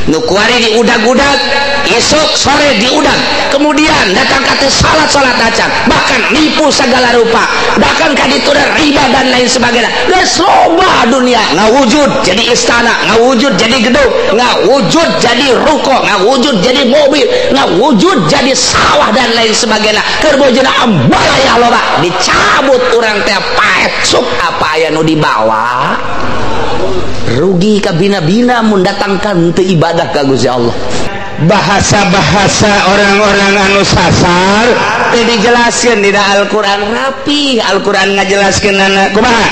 Nu kuari diudag-udag, esok sore diudag, kemudian datang kata salat-salat acan, bahkan nipu segala rupa, bahkan kaditu riba dan lain sebagainya. Geus loba dunia ngawujud jadi istana, ngawujud jadi gedung, ngawujud jadi ruko, ngawujud jadi mobil, ngawujud jadi sawah dan lain sebagainya. Keur bojona ambalaya loba, dicabut urang teh paet sup apa aya nu dibawa. Rugi kabina-bina mun datangkan teu ibadah ka Gusti Allah. Bahasa-bahasa orang-orang anu sasar teu dijelaskeun dina Al-Qur'an rapi. Al-Qur'an ngajelaskeunana kumaha?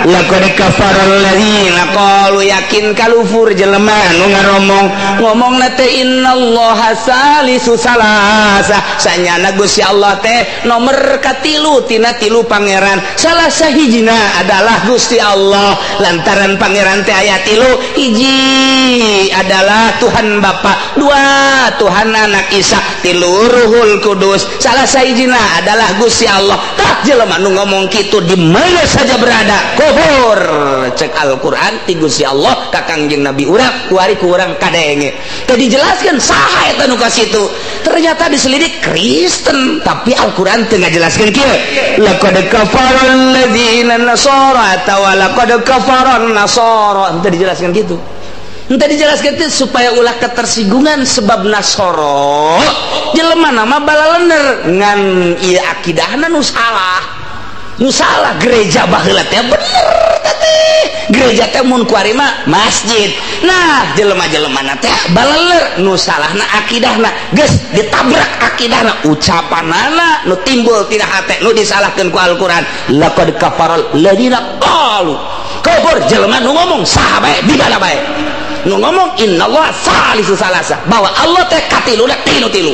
Laqad kafaral ladzina qalu, yakin kalufur jelema nu ngaromong ngomongna teh innallaha salisu salasa, sanyana Gusti Allah teh nomor katilu tina tilu pangeran, salah sahijina adalah Gusti Allah. Lantaran pangeran teh aya tilu, hiji adalah Tuhan Bapa, dua Tuhan Anak Isa, tilu Ruhul Kudus, salah sahijina adalah Gusti Allah. Tah jelema nu ngomong kitu di mana saja berada kufur. Cek Al-Qur'an ti Gusti Allah ka Kangjeng Nabi urang kuari ku urang kadenge. Teu dijelaskeun saha eta nu ka situ. Ternyata diselidik Kristen, tapi Al-Qur'an teu ngajelaskeun kieu. Laqad kafara alladzina nasara atawa laqad kafara an-nasara, teu dijelaskeun kitu. Entah dijelaskan itu supaya ulah ketersinggungan sebab Nasoro jelema nama balalener ngan ieu akidahna nu salah. Nu salah gereja baheula teh bener teh. Gereja teh mun kuari mah masjid. Nah, jelema-jelemana teh baleler nu salahna akidahna geus ditabrak akidahna, ucapanana nu timbul tina hate nu disalahkeun ku Al-Qur'an. Laqad kafaral ladzina qalu, kufur jelema nu ngomong saha bae di mana bae. Nu ngomong innallaha salisu salasa, bahwa Allah teh katiluna tilu-tilu.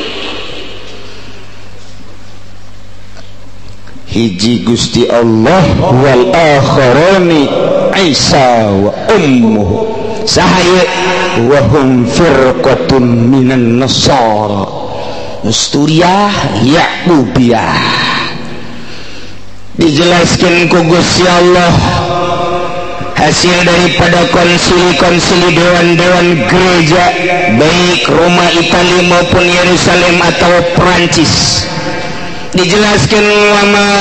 Hiji Gusti Allah wal akharani Isa wa ummuhu saha wa hum firqatun minan nasara Nusturiyah Yaqubiyah. Dijelaskan ku Gusti Allah hasil daripada konsili-konsili dewan-dewan gereja baik Roma, Italia maupun Yerusalem atau Perancis. Dijelaskan wa ma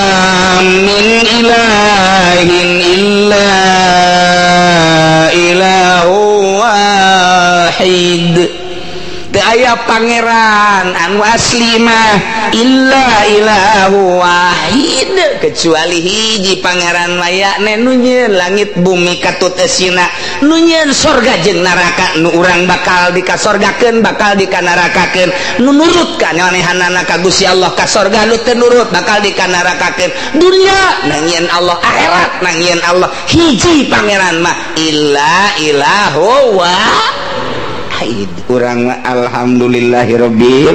min ilahin illa ilahu wahid. Teu aya pangeran anu asli mah illa ilahu wahid, kecuali hiji pangeran mayane nu nyieun langit bumi katut eusina, nu nyieun sorga jeung neraka, nu urang bakal dikasorgakeun bakal dikanarakakeun, nu nurut ka nyanehanana ka Gusti Allah ka sorga, nu teu nurut bakal dikanarakakeun. Dunya nangieun Allah, akhirat nangieun Allah, hiji pangeran mah illa ilahu wahid. Urang mah alhamdulillahirabbil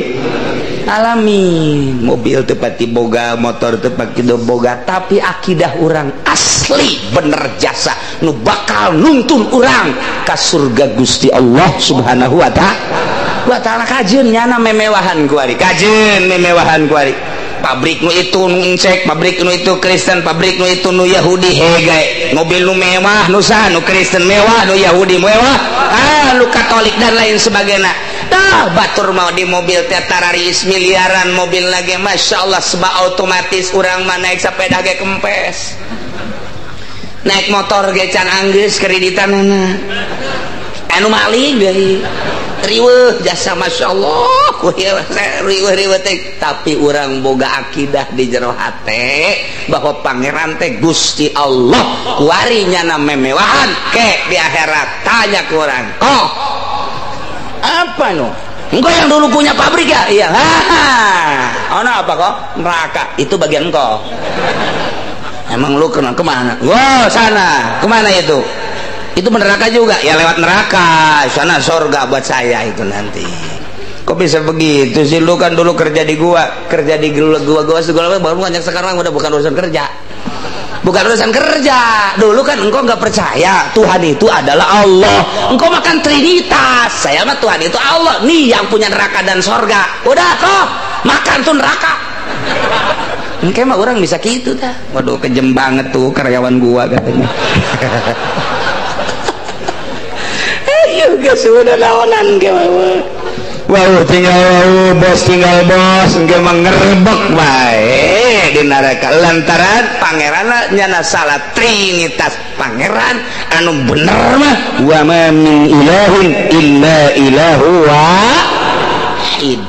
alamin. Mobil teu pati boga, motor teu pati boga, tapi akidah urang asli bener jasa nu bakal nuntun urang ka surga Gusti Allah Subhanahu wa ta'ala. Kajeun nyana memewahan kuari, kajeun memewahan kuari. Pabrik nu itu nu encek, pabrik nu itu Kristen, pabrik nu itu nu Yahudi, hegae. Mobil nu mewah nu saha, nu Kristen mewah, nu Yahudi mewah, nu Katolik dan lain sebagainya. Dah batur mau di mobil teh tararis miliaran mobil lagi, masya Allah sebab otomatis urang mah naik sepeda ge kempes, naik motor ge can anggeus kreditanana, anu maling deui riweuh jasa masya Allah riweuh-riweuh teh. Tapi urang boga akidah di jero hate bahwa pangeran teh Gusti Allah kuari nyana memewahan ke di akhirat. Tanya ku urang, oh apa no? Engkau yang dulu punya pabrik ya? Iya. Oh, no, apa kok? Neraka. Itu bagian engkau. Emang lu kena kemana? Wow, sana. Kemana itu? Itu neraka juga. Ya lewat neraka. Sana sorga buat saya itu nanti. Kok bisa begitu sih? Lu kan dulu kerja di gua, kerja di gua segala baru banyak sekarang udah bukan urusan kerja. Bukan urusan kerja. Dulu kan engkau nggak percaya Tuhan itu adalah Allah. Engkau makan Trinitas. Saya mah Tuhan itu Allah. Nih yang punya neraka dan sorga. Udah kok makan tuh neraka. Engke mah orang bisa gitu dah. Waduh kejem banget tuh karyawan gua katanya. Geus udah naonan ge wau tinggal wau bos tinggal bos engke mah ngerebek bae di neraka lantaran pangeranna nyana salah trinitas pangeran anu bener mah wa ma min ilahin illa ilahu wahid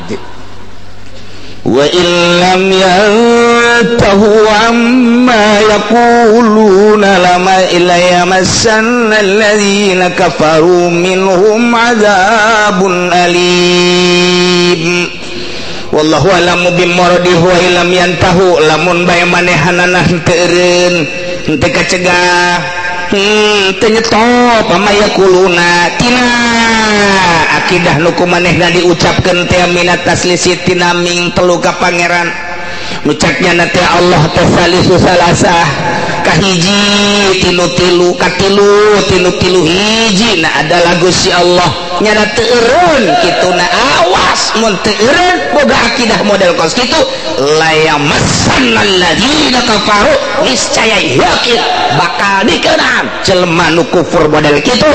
wa illam yantahu amma yaquluna lama illa yamassanna alladhina kafaru minhum adzabun alim wallahu alamu bimuradihi wa illam yantahu lamun bae manehanana henteu eureun henteu kacegah teu nyetop amma yaquluna tina akidah nu kumanehna diucapkeun teh minat taslisi tina ming telu ka pangeran ucapnya na teh Allah teh salisu salasah kahiji tinu tilu katilu tinu tilu hiji na adalah Gusti Allah nyana teu eureun kitu na awas mun teu eureun boga akidah model kos kitu la yamassannal ladzina kafaru niscaya yakin bakal dikeunaan jelema nu kufur model kitu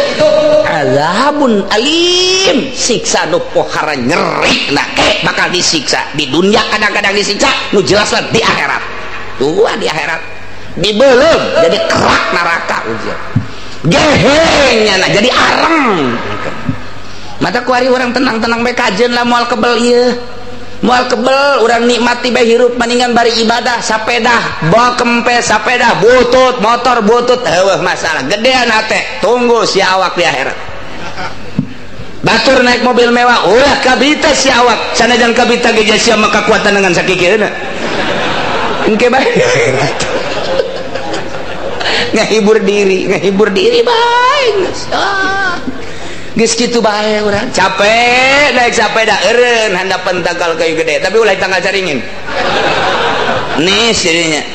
azabun alim siksa nu pohara nyeri nah bakal disiksa di dunia kadang-kadang disiksa nu jelas lah di akhirat dua di akhirat dibelum jadi kerak neraka ujian gehengnya nah jadi areng mata kuari orang tenang-tenang bae kajen lah moal kebel ieu moal kebel urang nikmati bae hirup maningan bari ibadah sapedah bawa kempes sapeda butut motor butut heueuh masalah gedean hate tunggu si awak di akhirat batur naik mobil mewah ulah kabita si awak sanajan kabita ge sia mah kakuatan dengan sakikeuna engke bae ngahibur diri bae geus kitu bae urang capek naik sapeda eureun handapan tangkal kayu gede tapi ulah tangkal caringin nih jadinya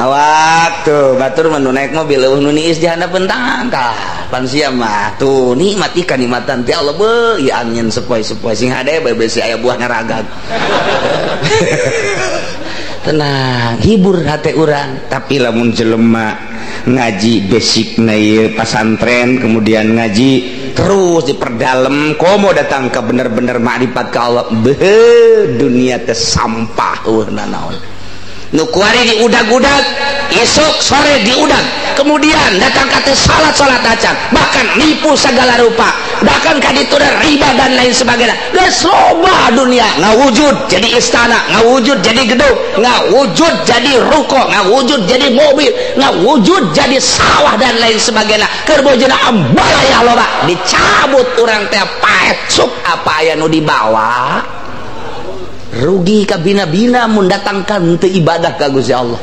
awak tuh batur mah nu naik mobil eueuh nu niis di handapeun tangkal pan sia mah tuh nikmat ikan nikmatan teh Allah beuh ieu angin sepoi-sepoi sing hade bae besi aya buah naragag tenang hibur hate urang tapi lamun jelema ngaji basic na ieu pasantren kemudian ngaji terus diperdalam komo datang ke bener-bener makrifat ka Allah beuh dunia teh sampah eueuh nanaon nu kuari diudag-udag esok sore diudag kemudian datang ka teh salat-salat acan bahkan nipu segala rupa bahkan ka ditu riba dan lain sebagainya geus loba dunia ngawujud jadi istana ngawujud jadi gedung ngawujud jadi ruko ngawujud jadi mobil ngawujud jadi sawah dan lain sebagainya keur bojona ambalaya loba dicabut urang teh paet sok apa aya nu dibawa rugi kabina-bina mun datangkan teu ibadah ka Gusti Allah.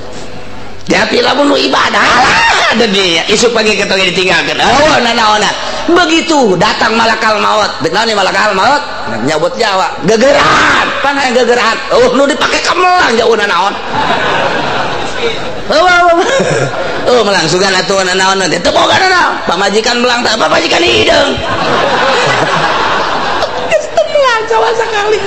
Tapi lamun nu ibadah lah dunia isuk pagi ketong ditinggalkeun. Oh nanaonan. Begitu datang malakal maut, naon malakal maut? Nyabut nyawa, gegeran, pan hayang gegeran. Oh nu dipake kamelang jauh nanaon. Oh melang sugan atuh nanaon teh teu boga nanaon. Pamajikan melang teh pamajikan hideung. Geus teu melang sama sakali.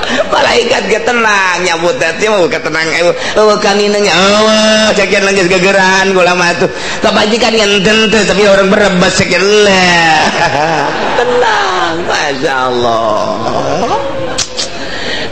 Malaikat ge tenang nyabut teh mah ketenang eueuh kanginenya eueuh cekian geus gegeran kula mah atuh kabajikan ngenten teh tapi orang berebas cekian lah tenang masyaallah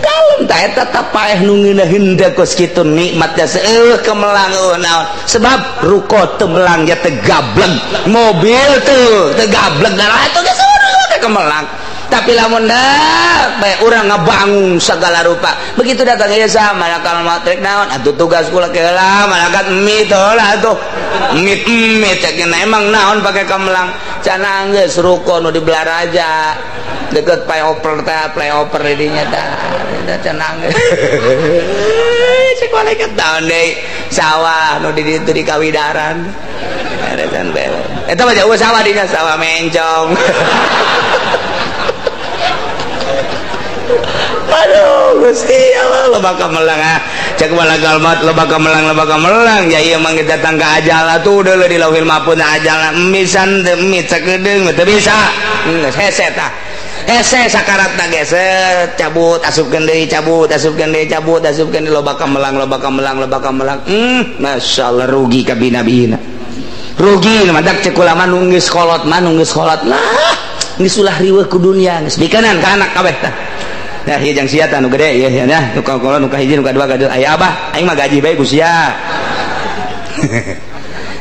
kalem tah eta paeh nu ngeunaheun teh kos kitu nikmatnya seueuh kemelang eueuh naon sebab ruko teu melang ya teu gableng mobil teu teu gableng darah atuh geus eueuh kemelang tapi lamun dah bae urang ngabangun segala rupa begitu datang ieu sa malakal maut rek naon atuh tugas kula ke heula malakat mie teh heula atuh mie mie cek emang naon pake kemelang cenah geus ruko nu di Belaraja deket flyover teh flyover di dinya tah cenah geus cek malaikat naon deui sawah nu di ditu di Kawidaran beresan bae eta mah jauh sawah dinya sawah mencong. Aduh Gusti Allah loba kamelang ah cek malakal maut loba kamelang ya ieu mah datang ka ajal atuh deuleu di lauhil mahfuz ajal misan teu mie sakedeung teu bisa geus hese tah hese sakaratna ge cabut asupkeun deui cabut asupkeun deui cabut asupkeun deui loba kamelang loba kamelang loba kamelang masyaallah rugi ka bina-bina rugi madak cek ulama nu geus kolot mah nu geus kolot lah. Geus ulah riweuh ku dunya geus bikanan ka anak kabeh tah. Nah, ieu jang sia tah nu gede ieu ya nu ka kolon nu ka hiji nu ka dua ka aya abah aing mah gaji bae ku sia.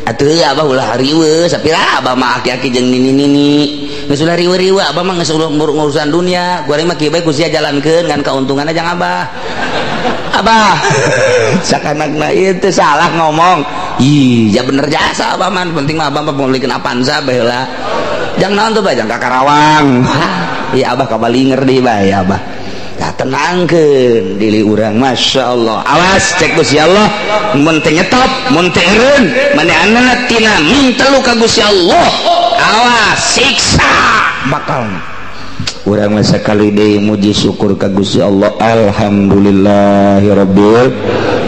Atuh abah ulah riweuh sapira abah mah aki-aki jeung nini-nini geus ulah riweuh-riweuh abah mah geus urusan dunia goreng mah kieu bae ku sia jalankeun ngan kauntunganna jang abah. Abah sakanakna ieu teh salah ngomong. Ih, ya bener jasa abah mah penting mah abah mah meulikeun Avanza bae heula. Jang naon tuh bae jang ka Karawang. Iya abah kabalinger deui bae abah. Nah, tenangkeun diri urang Masya Allah. Awas cek Gusti Allah mun teu nyetop mun teu eureun manehanna tina mintelu ka Gusti Allah. Awas siksa bakal urang mah sakali deui muji syukur ka Gusti Allah. Alhamdulillahirabbil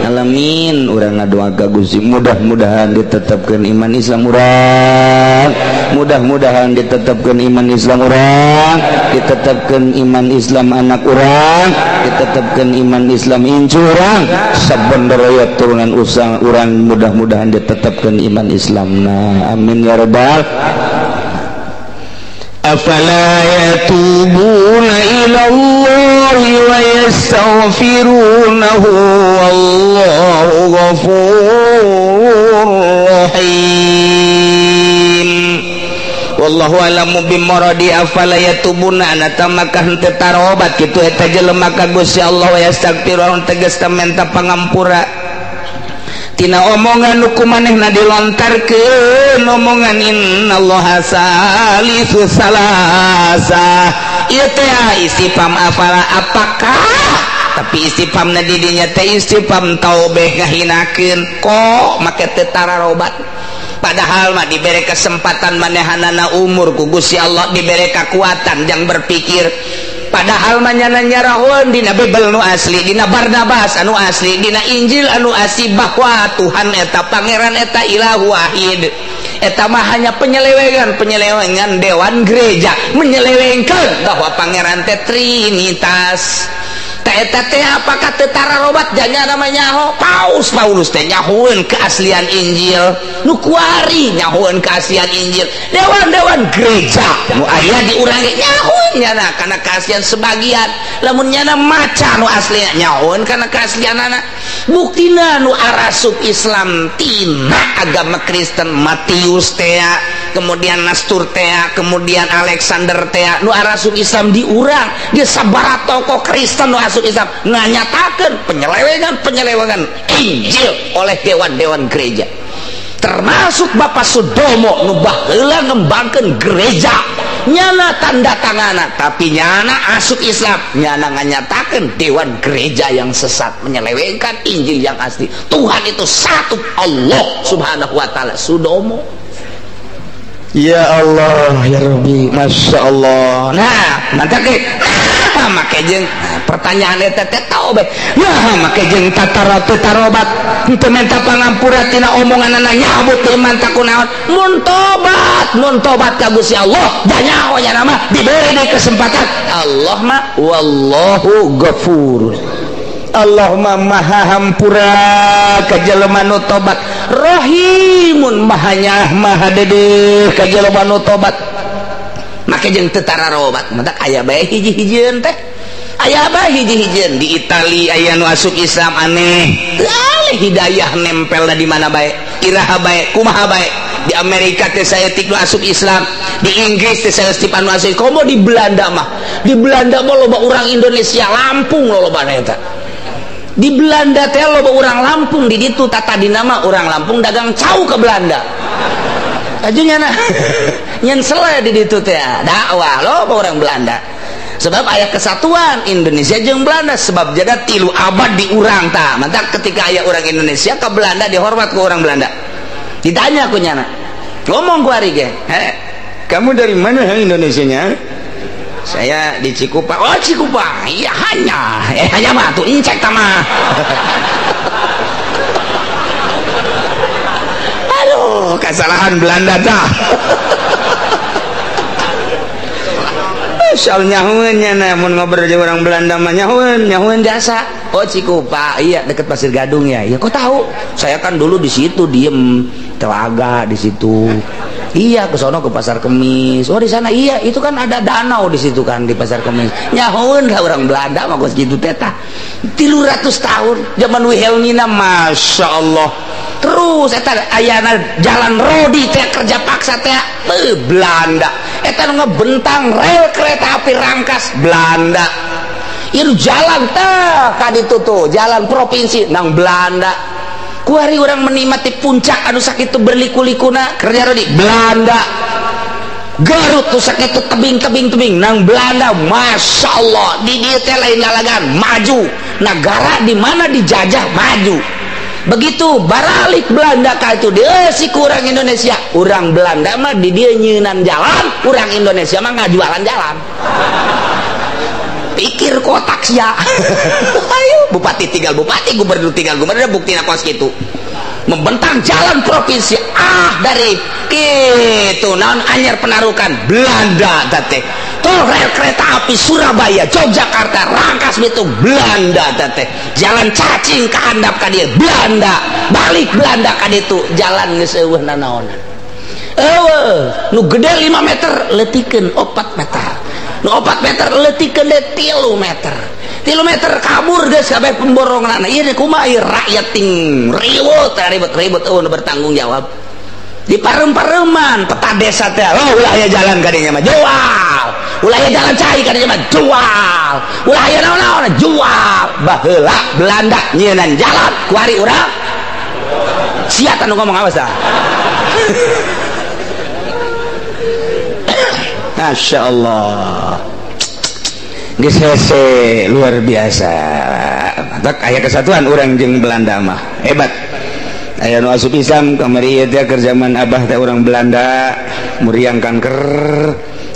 alamin. Urang ngadoa ka Gusti mudah-mudahan ditetapkeun iman Islam urang, mudah-mudahan ditetapkeun iman Islam urang, ditetapkeun iman Islam anak urang, ditetapkeun iman Islam incu urang, saben raya turunan usang urang mudah-mudahan ditetapkeun iman Islamna. Amin ya rabbal. Afala yatubuna ila Allahi wa yastaghfirunahu wallahu ghafurur rahim. Wallahu alamu bimuradi afala yatubuna anata maka henteu tarobat kitu eta jelema ka Gusti Allah wa yastaghfirun tegas menta pangampura tina omongan nu kumanehna dilontarkeun omongan innallaha salisu salasa. Ieu teh istifham afala apakah, tapi istifhamna di dinya teh istifham taubeh ngahinakeun kok make teu tararobat. Padahal mah dibere kesempatan manehanana umur ku Gusti Allah, dibere kekuatan jang berpikir. Padahal mah nyana nyarahun dina Bible nu asli, dina Barnabas anu asli, dina Injil anu asli bahwa Tuhan eta pangeran eta ilahu wahid. Eta mah hanya penyelewengan dewan gereja menyelewengkeun bahwa pangeran teh Trinitas. Eta teh apakah teu tararobat janya namanya nyaho Paus Paulus teh nyahoeun keaslian Injil, nu kuari nyahoeun keaslian Injil, dewan-dewan gereja nu aya di urang ge nyahoeun nyana kana keaslian sebagian, lamun nyana maca nu asli nyahoeun kana keaslianana. Buktina nu arasup Islam tina agama Kristen Matius teh, kemudian Nastur teh, kemudian Alexander teh, nu arasup Islam di urang dia sabaraha tokoh Kristen nu asup Islam nganyatakeun penyelewengan Injil oleh dewan-dewan gereja, termasuk Bapak Sudomo nu baheula ngembangkeun gereja nyana tanda tangana, tapi nyana asup Islam nyana nganyatakeun dewan gereja yang sesat menyelewengkan Injil yang asli. Tuhan itu satu, Allah Subhanahu wa taala. Sudomo. Ya Allah ya Rabbi, Masya Allah. Nah mantap ke make jeung pertanyaan eta teh tahu bae. Nah make jeung tatara teu tarobat henteu menta pangampura tina omonganana nyabut teu iman ta kunaon. Mun tobat ka Gusti Allah danyaho nya mah diberi deui kesempatan. Allah mah wallahu ghafur. Allah mah maha hampura ka jelema nu tobat, rahimun maha nyaah maha dedeh ka jelema nu tobat. Make jeung teu tararobat matak aya bae hiji-hijieun teh, aya bae hiji-hijieun di Itali aya nu asup Islam aneh, alih hidayah nempelna di mana bae, iraha bae, kumaha bae. Di Amerika teh saeutik nu asup Islam, di Inggris teh saeutik anu asup, komo di Belanda mah, di Belanda mah loba urang Indonesia Lampung lolobana eta. Di Belanda teh loba urang Lampung di ditu tata dinama urang Lampung dagang cau ke Belanda. Aju nyana nyen sele di ditu teh dakwah loba orang Belanda. Sebab aya kesatuan Indonesia jeung Belanda sebab jada 3 abad di urang tah. Mantak ketika aya orang Indonesia ke Belanda dihormat ku orang Belanda. Ditanya ku nyana. Ngomong ku ari ge, "Kamu dari mana Indonesianya?" Saya di Cikupa. Oh Cikupa, iya hanya, hanya mah tuh incek tama. Aduh, kesalahan Belanda dah. Soal nyahueun nya mun ngobrol jeung orang Belanda mah nyahueun, nyahueun jasa. Oh Cikupa, iya deket Pasir Gadung ya. Ya kok tahu? Saya kan dulu di situ diem telaga di situ. Iya, ke sono ke Pasar Kemis. Oh, di sana iya, itu kan ada danau di situ kan di Pasar Kemis. Nyahoeun lah orang Belanda mah geus kitu teh tah. 300 tahun zaman Wilhelmina, Masya Allah. Terus eta ayana jalan rodi teh kerja paksa teh Belanda. Eta nu ngebentang rel kereta api Rangkas Belanda. Ieu jalan teh ka ditu tuh, jalan provinsi nang Belanda. Kuari orang menikmati puncak anu sakitu berliku-likuna kerja rodi Belanda. Garut tuh sakitu tebing-tebing-tebing nang Belanda. Masya Allah, di dieu teh lain lalagan maju. Negara di mana dijajah maju. Begitu baralik Belanda ka itu dia si kurang Indonesia. Urang Belanda mah di dieu nyeunan jalan, urang Indonesia mah ngajualan jalan. Pikir kotak sia. Ayo bupati tinggal bupati, gubernur tinggal gubernur, buktina kos kitu. Membentang jalan provinsi ah dari kitu naon anyar penarukan Belanda teh. Tol rel kereta api Surabaya, Yogyakarta, Rangkas Bitung Belanda teh. Jalan cacing ka handap ka dieu Belanda, balik Belanda ka ditu jalan geus eueuh nanaonan. Eueuh, nu gede 5 meter leutikeun 4 meter. Nu 4 meter leutikeun deui 3 meter. 3 meter kabur geus kabeh pemboronganna. Ieu kumaha ieu rakyat ting ribut ribut-ribut eueuh nu bertanggung jawab. Di parem-pareman peta desa teh, oh ulah aya jalan ka dinya mah jual. Ulah aya jalan cai ka dinya mah jual. Ulah aya naon-naon jual. Baheula Belanda nyieunnan jalan kuari urang. Sia tah nu ngomong awas dah. Masya Allah, geus hese luar biasa. Matak aya kesatuan urang jeung Belanda mah hebat. Aya nu asup Islam kamari ieu teh keur zaman abah teh urang Belanda muriang kanker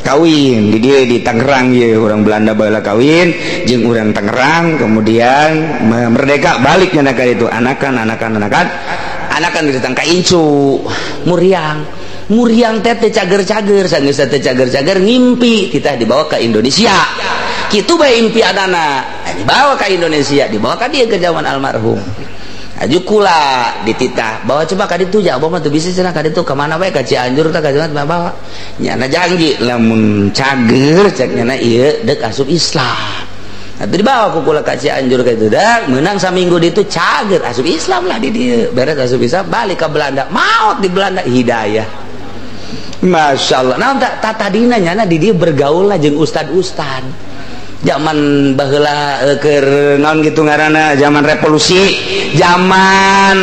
kawin di dieu di Tangerang ieu urang Belanda baheula kawin jeung urang Tangerang, kemudian merdeka balik nya ka ditu anakan anakan anakan anakan ditang ka incu muriang. Muriang teh teh cager-cager, sanggeus teh cager-cager ngimpi kita dibawa ke Indonesia. Kitu bae impianana, dibawa ke Indonesia, dibawa ka dieu ke zaman almarhum. Aju kula dititah, bawa coba ka ditu ja, abah mah teu bisa cenah ka ditu, ka mana bae ka Cianjur tah ka Jawa bawa. Nyana janji lamun cager cek nyana ieu deuk asup Islam. Atuh dibawa ku kula ka Cianjur ka ditu dah, meunang saminggu ditu cager asup Islam lah di dieu. Beres asup Islam balik ka Belanda, maot di Belanda hidayah. Masya Allah. Nah, tak tadina nyana di dia bergaul lah jeung ustad-ustad. Zaman baheula keur naon gitu ngaranna, zaman revolusi, zaman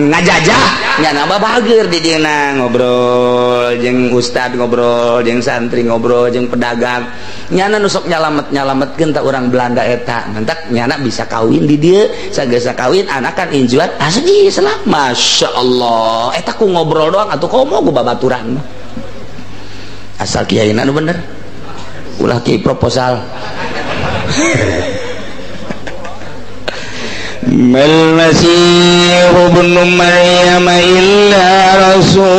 ngajajah, nyana mah bager di dieu ngobrol jeung ustad, ngobrol jeung santri, ngobrol jeung pedagang. Nyana nu sok nyalamet-nyalametkeun ta urang Belanda eta. Mantak nyana bisa kawin di dieu, sagesa kawin anakan injuat asli Islam. Masya Allah. Eta ku ngobrol doang atuh komo ku babaturan. Asal kiaina nu bener. Ulah ki proposal. Mal Masih ibnu Maryam illa rasul,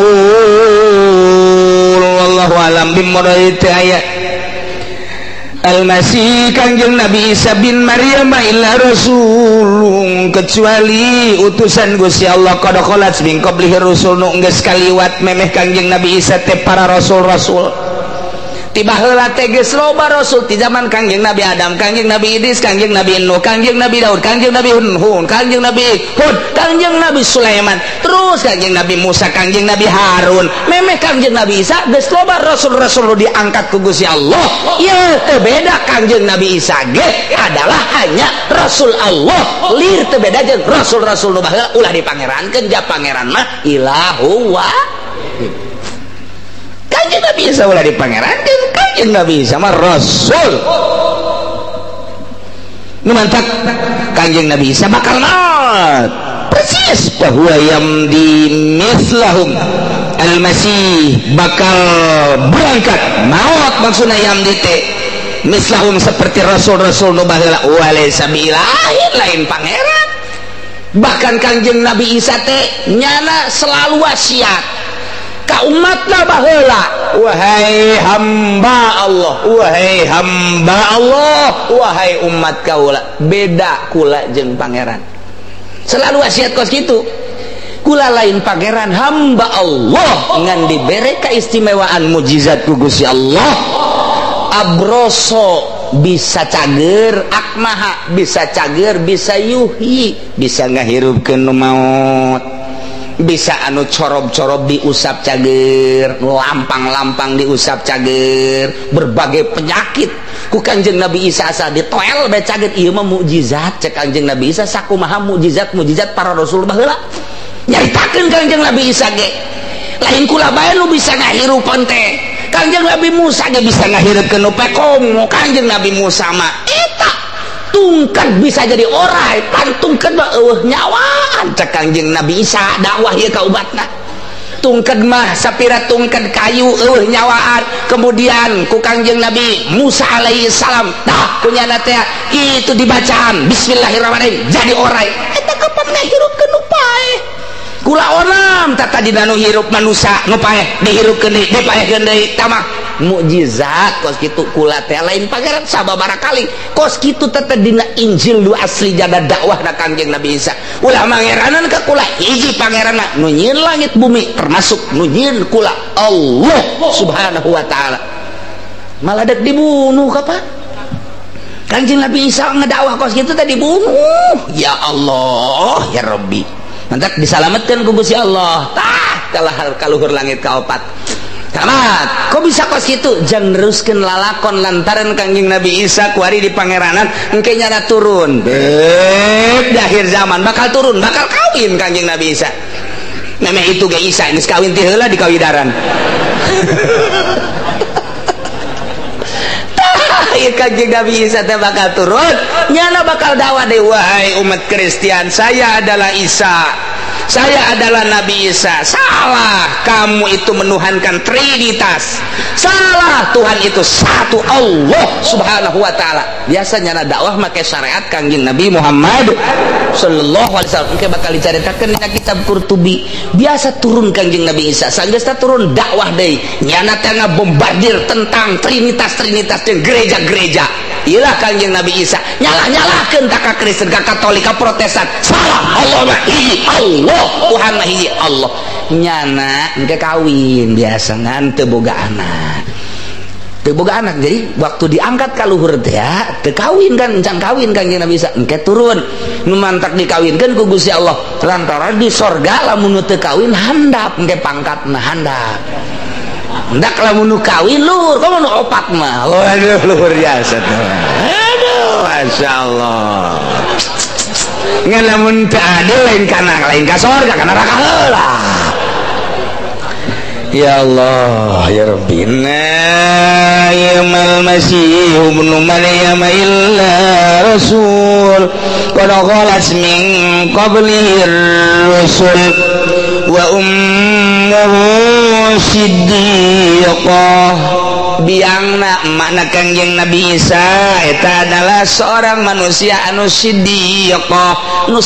wallahu alam bimuradi ayat. Al-Masih Kangjeng Nabi Isa bin Maryam illa rasulun, kecuali utusan Gusti Allah qad khalat min qablihi rusul nu geus kaliwat memeh Kangjeng Nabi Isa teh para rasul-rasul. Tiba heula teh geus loba rasul ti zaman Kangjeng Nabi Adam, Kangjeng Nabi Idris, Kangjeng Nabi Nuh, Kangjeng Nabi Daud, Kangjeng Nabi Hud, Kangjeng Nabi Hud, Kangjeng Nabi Sulaiman, terus Kangjeng Nabi Musa, Kangjeng Nabi Harun, memeh Kangjeng Nabi Isa geus loba rasul-rasul diangkat ku Gusti Allah. Ieu teu beda Kangjeng Nabi Isa ge adalah hanya rasul Allah, lir teu beda jeung rasul-rasul nu baheula ulah dipangerankeun ja pangeran mah ilahu wa. Kanjeng Nabi Isa ulah dipangerankeun, Kanjeng Nabi Isa mah rasul. Nu mantak Kanjeng Nabi Isa bakal maot. Persis bahwa yamdi mislahum al-Masih bakal berangkat maot, maksudna yamdi teh mislahum seperti rasul-rasul nu baheula walaysa bilahin lain pangeran. Bahkan Kanjeng Nabi Isa teh nyana selalu wasiat ka umatna baheula, wahai hamba Allah, wahai hamba Allah, wahai umat kaula, beda kula jeung pangeran. Selalu wasiat kos kitu. Kula lain pangeran, hamba Allah ngan dibere keistimewaan mujizat ku Gusti Allah. Abroso bisa cager, akmaha bisa cager, bisa yuhi, bisa ngahirupkeun nu maot, bisa anu corob-corob diusap cager, lampang-lampang diusap cager, berbagai penyakit ku Kangjeng Nabi Isa asa ditoel bae cager. Ieu mah mukjizat cek Kangjeng Nabi Isa, sakumaha mukjizat-mukjizat para rasul baheula. Nyaritakeun Kangjeng Nabi Isa ge lain kula bae nu bisa ngahirupan teh. Kangjeng Nabi Musa ge bisa ngahirupkeun nu pekomo. Kangjeng Nabi Musa mah eta tungkat bisa jadi orai, pantungkeun mah eueuh nyawaan cek Kangjeng Nabi Isa dakwah ieu ka ubatna. Tungked mah sapira tungked kayu eueuh nyawaan. Kemudian ku Kangjeng Nabi Musa alaihi salam tah kunyana teh itu dibacaan bismillahirrahmanirrahim jadi orai. Eta kapan ngahirupkeun nu paeh? Kula onam tata dina nu hirup manusa nu paeh dihirupkeun deui, dipaehkeun deui tamah mukjizat kos kitu. Kula teh lain pangeran sababaraha kali kos kitu teh dina Injil nu asli jada dakwahna Kangjeng Nabi Isa. Ulah mangeranan ka kula hiji pangeranna nu nyieun langit bumi termasuk nu nyieun kula Allah Subhanahu wa taala. Malah dek dibunuh kapan? Kangjeng Nabi Isa ngedakwah kos kitu teh dibunuh. Ya Allah ya Rabbi. Mantak disalametkeun ku Gusti Allah. Tah kalah kaluhur langit kaopat. Tamat. Kok bisa kos kitu? Jang neruskeun lalakon lantaran Kangjeng Nabi Isa kuari di pangeranan engke nyana turun. Beb di akhir zaman bakal turun, bakal kawin Kangjeng Nabi Isa. Memeh itu ge Isa geus kawin ti heula di kawidaran. Tah ieu Kangjeng Nabi Isa teh bakal turun, nyana bakal dakwah deui, wahai umat Kristen, saya adalah Isa. Saya adalah Nabi Isa. Salah, kamu itu menuhankan Trinitas. Salah, Tuhan itu satu Allah Subhanahu wa taala. Biasanya na dakwah make syariat Kangjeng Nabi Muhammad sallallahu alaihi wasallam. Engke bakal dicaritakeun dina kitab Qurtubi. Biasa turun Kangjeng Nabi Isa, sanggeus turun dakwah deui. Nyana teh ngabombardir tentang Trinitas-trinitas jeung gereja-gereja. Iyalah Kangjeng Nabi Isa nyalah-nyalahkeun ta ka Kristen, ka Katolik, ka Protestan. Salah, Allah mah hiji, Allah Tuhan mah hiji Allah. Nyana engke kawin biasa ngan teu boga anak. Teu boga anak, jadi waktu diangkat ka luhur teh teu kawin kan, encan kawin Kangjeng Nabi Isa. Engke turun nu mantak dikawinkeun ku Gusti Allah. Lantaran di sorga lamun nu teu kawin handap engke pangkatna handap. Hendak lamun nu kawin luhur, komo nu opat mah. Waduh luhur biasa tuh. Aduh, masyaallah. Ngan lamun teu adil lain kana lain ka sorga kana neraka heula. Ya Allah ya Rabbi. Mal Masih ibnu Maryam illa rasul qad khalat min qablihi rusul wa ummuhu siddiqah. Biangna makna Kangjeng Nabi Isa eta adalah seorang manusia anu siddiqah, nu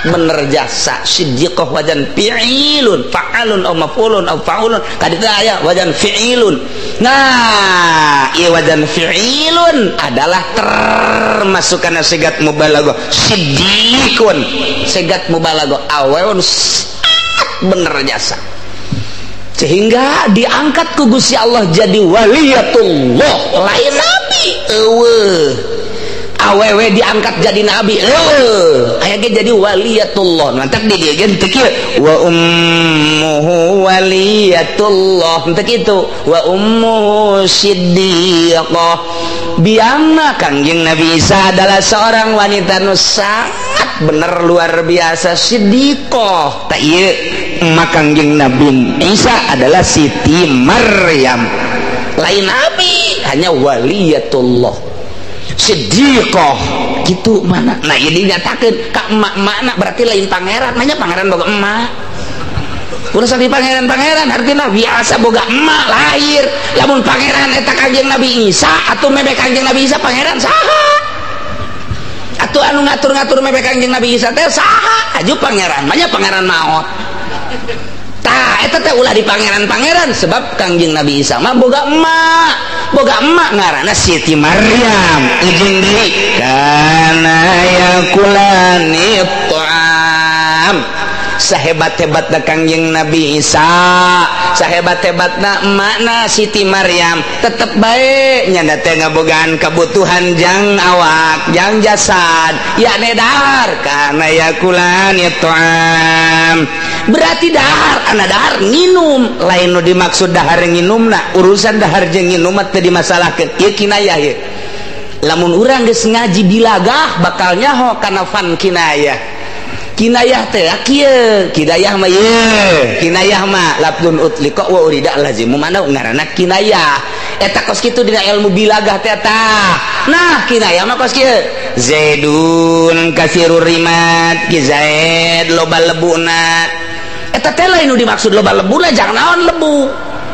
bener jasa. Siddiqah wajan fi'ilun fa'alun aw maf'ulun aw fa'ulun kaditu aya wajan fi'ilun. Nah ieu wajan fi'ilun adalah termasuk kana sigat mubalaghah. Siddiqun sigat mubalaghah aweun bener jasa sehingga diangkat ku Gusti Allah jadi waliyatullah, lain nabi eueuh. Awewe diangkat jadi nabi eueuh, aya ge jadi waliyatullah. Mantak di dieu ge teu kieu wa ummuhu waliyatullah, teu kitu wa ummuhu siddiqah. Biangna Kangjeng Nabi Isa adalah seorang wanita nu sangat bener luar biasa siddiqah. Tah ieu emak Kangjeng Nabi Isa adalah Siti Maryam, lain nabi, hanya waliyatullah siddiqah gitu mana. Nah ini dinyatakan ka emak-emakna berarti lain pangeran, nanya pangeran boga emak. Ulah sampai pangeran-pangeran artinya biasa boga emak lahir. Lamun pangeran eta Kangjeng Nabi Isa atau mebe Kangjeng Nabi Isa pangeran saha? Atau anu ngatur-ngatur mebe Kangjeng Nabi Isa teh saha? Aju pangeran, banyak pangeran maot. Tah eta teh ulah di pangeran-pangeran sebab Kangjeng Nabi Isa mah boga emak. Boga emak ngaranna Siti Maryam. Ujung deui kana yakulani ta'am. Sahebat-hebatna Kangjeng Nabi Isa, sahebat-hebatna emakna Siti Maryam, tetep bae nyanda teh ngabogaan kebutuhan jang awak, jang jasad, yakni dahar kana yakulan ta'am. Berarti dahar, ana dahar nginum, lain nu dimaksud dahar nginumna, urusan dahar jeung nginum mah teu dimasalahkeun. Ieu kinayah ieu. Lamun urang geus ngaji bilagah bakal nyaho kana fan kinayah. Kinayah teh kieu, kinayah mah ieu, kinayah mah lafdzun utliqa wa urida lazimu mana ngaranna kinayah. Eta kos kitu dina ilmu bilagah teh tah. Nah, kinayah mah kos kieu. Zaidun kasirur rimat, ki Zaid loba lebuna. Eta teh lain nu dimaksud loba lebuna jangan naon lebu.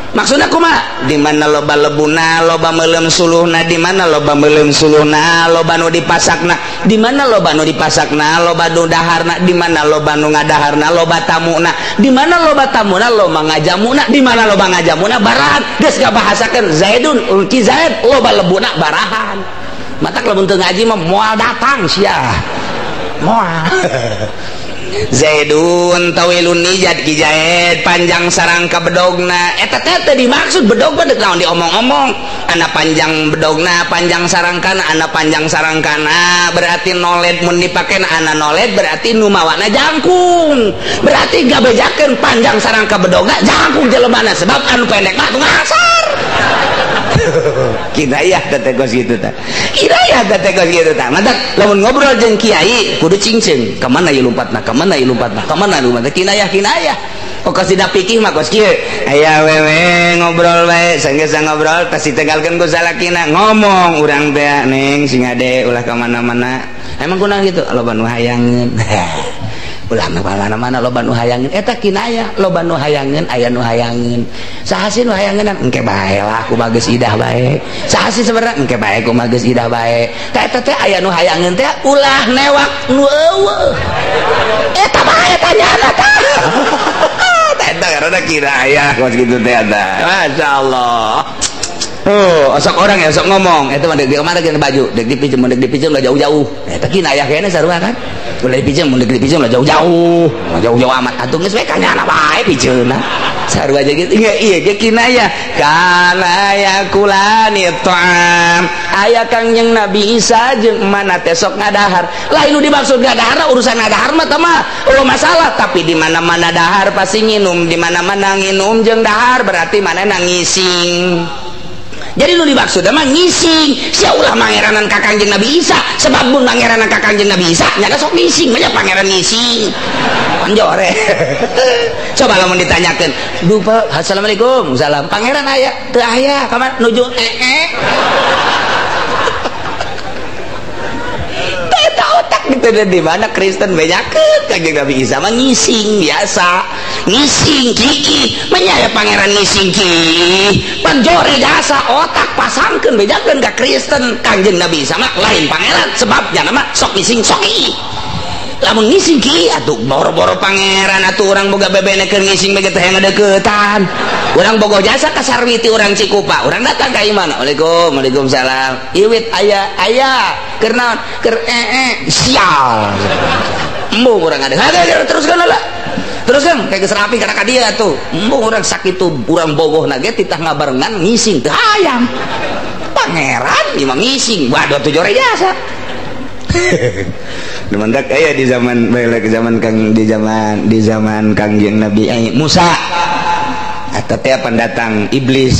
Maksudna kumaha? Di mana loba lebuna, loba meuleum suluhna, di mana loba meuleum suluhna, loba nu dipasakna, di mana loba nu dipasakna, loba nu daharna, di mana loba nu ngadaharna, loba tamuna, di mana loba tamuna, loba ngajamuna, di mana loba ngajamuna barahan. Geus ngabahasakeun Zaidun, ki Zaid loba lebuna barahan. Matak lamun teu ngaji mah moal datang sia. Moal. Zaidun tawilun nijad ki Zaid panjang sarangka bedogna. Eta teh teu dimaksud bedog mah deuk naon diomong-omong. Ana panjang bedogna, panjang sarangkana, ana panjang sarangkana berarti noled mun dipake ana noled berarti nu mawana jangkung. Berarti gabejakeun panjang sarangka bedogna jangkung jelemana sebab anu pendek mah atuh ngasar. Kinayah teh kos kitu tah. Kinayah teh kos kitu tah. Matak lamun ngobrol jeung kiai kudu cingceung. Ka mana ieu lompatna? Ka mana ieu lompatna? Ka mana lompatna? Kinayah kinayah. Kok kos dina pikih mah kos kieu. Aya wewe ngobrol bae, sanggeus ngobrol tas ditegalkeun ku salakina ngomong urang teh neng sing ade ulah ka mana-mana. Emang kunaon kitu? Loba nu hayangeun. Ulah ka mana-mana loba nu hayangeun. Eta kinayah loba nu hayangeun aya nu hayangeun. Saha sih nu hayangeun? Engke bae lah ku bageus idah bae. Saha sih sebenarnya? Engke bae ku bageus idah bae. Tah eta teh aya nu hayangeun teh ulah newak nu eueuh. Eta bae tanyana tah. Eta karena kinayah kos kitu teh eta. Masyaallah. Oh, osok orang ya osok ngomong. Eta mah deuk di mana geus baju, deuk dipinjem, deuk dipinjem lah jauh-jauh. Eta kinayah kene sarua kan. Ulah dipinjem, deuk dipinjem lah jauh-jauh. Jauh-jauh amat atuh geus we kanyana bae pijeunna. Sarua aja gitu. Iya, iya ge kinayah. Kana yakulani ta'am. Aya Kangjeng Nabi Isa jeung mana teh sok ngadahar. Lain nu dimaksud ngadahar urusan ngadahar mah teh mah eueuh masalah, tapi di mana-mana dahar pasti nginum, di mana-mana nginum jeung dahar berarti manehna ngising. Jadi nu dimaksud mah ngising. Sia ulah mangeranan ka Kangjeng Nabi Isa, sebab mun mangeranan ka Kangjeng Nabi Isa nyana sok ngising, banyak pangeran ngising. Panjore. Coba lamun ditanyakeun, "Duh, Pak, assalamualaikum." Salam. Pangeran aya? Teu aya, ka mana nuju ee. Eta otak gitu di mana Kristen bejakeun Kangjeng Nabi Isa mah ngising biasa. Ngising kiki, menyaya pangeran ngising ki. Panjore jasa otak pasangkeun bejakeun ka Kristen Kangjeng Nabi Isa mah lain pangeran sebab nyana mah sok ngising sok i. Lamun ngising ki atuh boro-boro pangeran atuh urang boga bebene keur ngising bae teh ngadeukeutan. Urang bogo jasa ka Sarwiti urang Cikupa, urang datang ka imah. Waalaikum, waalaikumsalam. Iwit aya aya keur naon? Keur ee sial. Embung urang ada. Teruskeun lah. Terus kan kayak geus rapi kana ka dia tuh. Embung urang sakitu urang bogohna ge titah ngabarengan ngising teu hayang. Pangeran ieu mah ngising, waduh atuh jore jasa. Demendak aya di zaman balik zaman Kang di zaman Kangjeng Nabi Musa. Eta teh pendatang iblis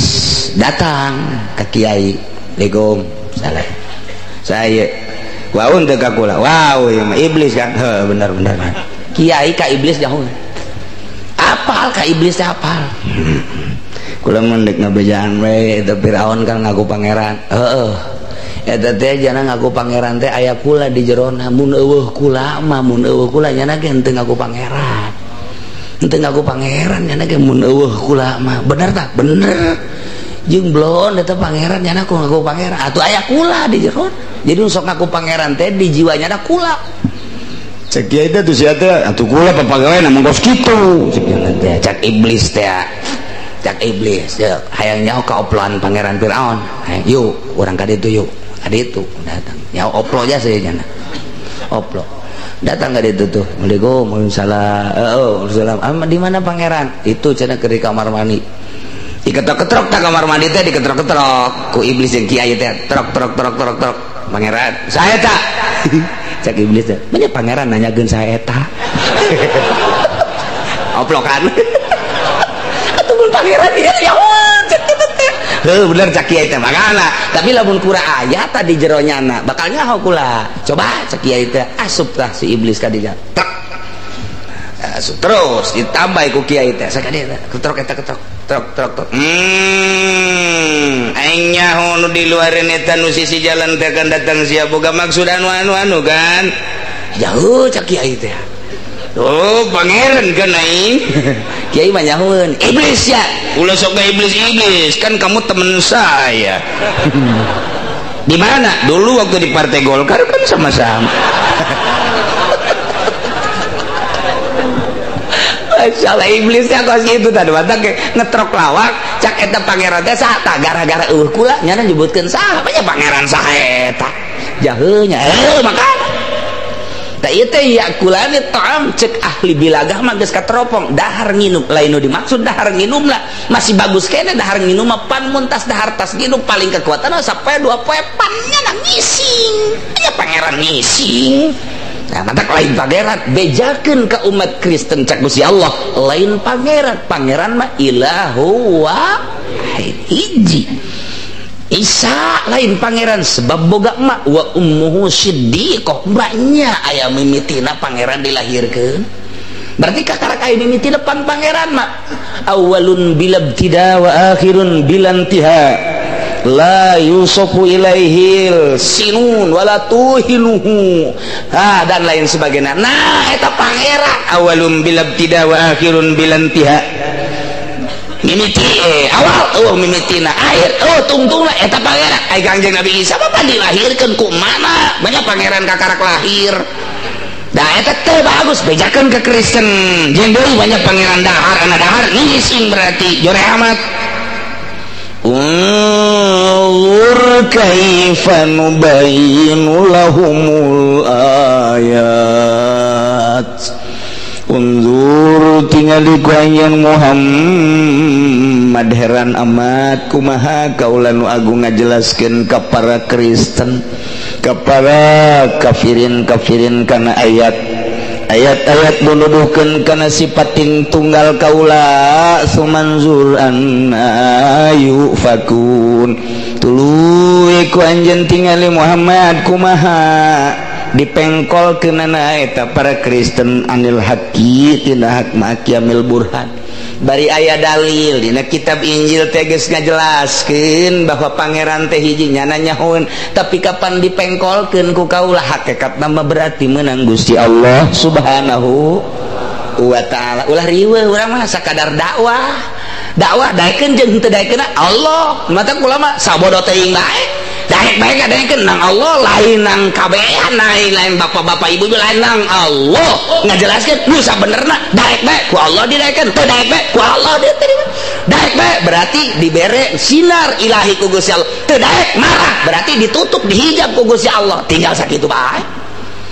datang ka kiai. Legong salah. Saya waun teu ka kula. Wow, ieu mah iblis kan. Heuh bener bener. Kiai ka iblis jauh. Apal ka iblis teh apal. Kula mun deuk ngabejaan we eta Firaun kan ngaku pangeran. Heeh. Eta teh jana ngaku pangeran teh aya kula di jerona, mun eueuh kula mah mun eueuh kula nyana ge henteu ngaku pangeran. Henteu ngaku pangeran nyana ge mun eueuh kula mah. Bener tah? Bener. Jeung blon eta pangeran nyana ku ngaku pangeran. Atuh aya kula di jerona. Jadi sok ngaku pangeran teh di jiwanya ada kula. Cek kiai teh tuh sia teh atuh kula papagawean mah kos kitu. Cek teh cek iblis teh. Cek iblis ya hayang nyaho ka oploan pangeran Firaun. Yuk urang ka ditu yuk. Ka ditu datang. Nyaho oplo aja sih nyana. Oplo. Datang ka ditu tuh. Assalamualaikum, waalaikumsalam. Oh, waalaikumsalam. Di mana pangeran? Itu cenah keur di kamar mandi. Diketrok-ketrok tah kamar mandi teh diketrok-ketrok ku iblis jeung kiai teh. Trok trok trok trok trok. Pangeran, saya tak. Cak iblis teh. Banyak pangeran nanyakeun saya eta. Oplokan. Atuh mun pangeran ieu ya cek kitu teh. Heuh bener cak kiai teh makana. Tapi lamun kura aya tadi jero nyana bakal nyaho kula. Coba cak kiai teh asup tah si iblis ka dinya. Tek. Asup terus ditambah ku kiai teh. Sakadieu ketrok eta ketrok. Trok trok trok. Aing nyaho nu di luareun eta nu sisi jalan teh akan datang sia boga maksud anu anu anu kan. Jauh cak kiai teh. Oh, pangeran kan aing. Kiai mah nyahoeun, iblis ya. Ulah sok ka iblis-iblis, kan kamu temen saya. Di mana? Dulu waktu di Partai Golkar kan sama-sama. Masalah iblisnya kos gitu tadi batak ngetrok lawak cak eta pangeran teh saha tah gara-gara eueuh kula nyana nyebutkeun saha nya pangeran saha eta jaheunya makana tah ieu teh yakulani ta'am cek ahli bilagah mah geus kateropong dahar nginum lain nu dimaksud dahar nginum lah masih bagus kene dahar nginum mah pan mun tas dahar tas nginum paling kekuatan sampai 2 poe pan nyana ngising nya pangeran ngising. Nah, mantak lain pangeran bejakeun ka umat Kristen cak Gusti Allah lain pangeran pangeran mah ilahu wahid hiji Isa lain pangeran sebab boga emak wa ummuhu siddiqah banyak aya mimitina pangeran dilahirkeun berarti kakarak aya mimitina pan pangeran mah awalun bilabtida wa akhirun bilantiha la yusofu ilaihil sinun wala tuhinuhu ha dan lain sebagainya. Nah eta pangeran awalum bilabtida wa akhirun bilantiha mimiti awal oh mimitina akhir oh tungtungna eta pangeran ai Kangjeng Nabi Isa mah dilahirkeun ku mana banyak pangeran kakarak lahir. Nah eta teh bagus bejakeun ke Kristen jeung deui banyak pangeran dahar ana dahar ngising berarti jore amat. Unzur kaifa nubayyinu lahumul ayat. Unzur tingali ku anjeun Muhammad heran amat kumaha kaula nu agung ngajelaskeun ka para Kristen ka para kafirin-kafirin kana ayat ayat-ayat nuduhkeun kana sifatin tunggal kaula sumanzur anna yufakun tuluy ku anjeun tingali Muhammad kumaha dipengkolkeunana eta para Kristen anil haqqi tina hak ma'qiyamil burhan bari aya dalil dina kitab Injil teh geus ngajelaskeun bahwa pangeran teh hiji nyana nyahoeun tapi kapan dipengkolkeun ku kaula hakikatna mah berarti meunang Gusti Allah Subhanahu wa taala. Ulah riweuh urang mah sakadar dakwah dakwah daekeun jeung henteu daekeun Allah mata kula mah sabodo teuing bae daek bae kadaekeun nang Allah lain nang kabehan lain bapak-bapak ibu lain nang Allah ngajelaskeun nu sabenerna daek bae ku Allah didaekeun teu daek bae ku Allah diterima daek bae berarti dibere sinar ilahi ku Gusti Allah teu daek marah berarti ditutup dihijab ku Gusti Allah tinggal sakitu bae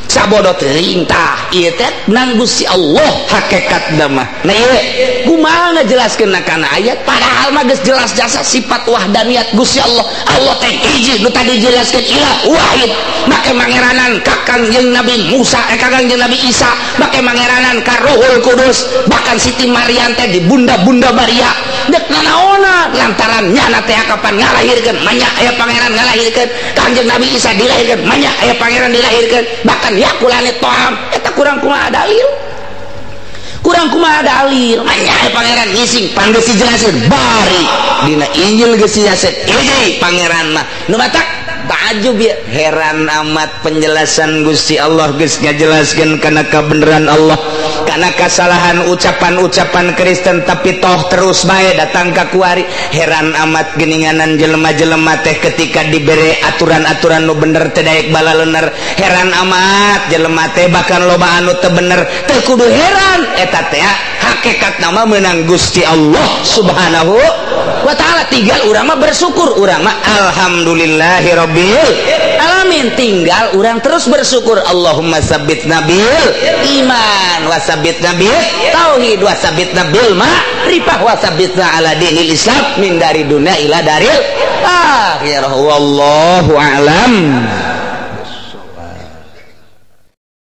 sabodo teuing tah ieu teh nang Gusti Allah hakikatna mah. Nah ieu kumaha ngajelaskeun kana ayat padahal mah geus jelas jasa sifat wahdaniyat Gusti Allah. Allah teh hiji nu tadi dijelaskeun ilah wahid make mangeranan ka Kangjeng Nabi Musa ka Kangjeng Nabi Isa make mangeranan ka Ruhul Kudus bahkan Siti Maryam teh di bunda-bunda Maria dek nanaona lantaran nyana teh kapan ngalahirkeun manya aya pangeran ngalahirkeun Kangjeng Nabi Isa dilahirkeun manya aya pangeran dilahirkeun bahkan yakulane toham eta kurang kumaha dalil kurang kumaha dalil manya aya pangeran ngising pan geus dijelasin bari dina Injil geus dijelasin hiji pangeran mah nu matak ta'ajub ya heran amat penjelasan Gusti Allah geus ngajelaskeun kana kabeneran Allah kana kasalahan ucapan-ucapan Kristen tapi toh terus bae datang ka kuari heran amat geuninganan jelema-jelema teh ketika dibere aturan-aturan nu bener teu daek balalener heran amat jelema teh bahkan loba anu teu bener teu kudu heran eta teh hakikatna mah meunang Gusti Allah Subhanahu wa taala tinggal urang mah bersyukur urang mah alhamdulillahirabbil alamin. Alamin. Tinggal urang terus bersyukur, Allahumma sabbitna bil iman wa sabbitna bil tauhid wa sabbitna bil ma'rifah wa sabbitna ala dinil Islam min dari dunia ila daril akhirah. Wallahu a'lam.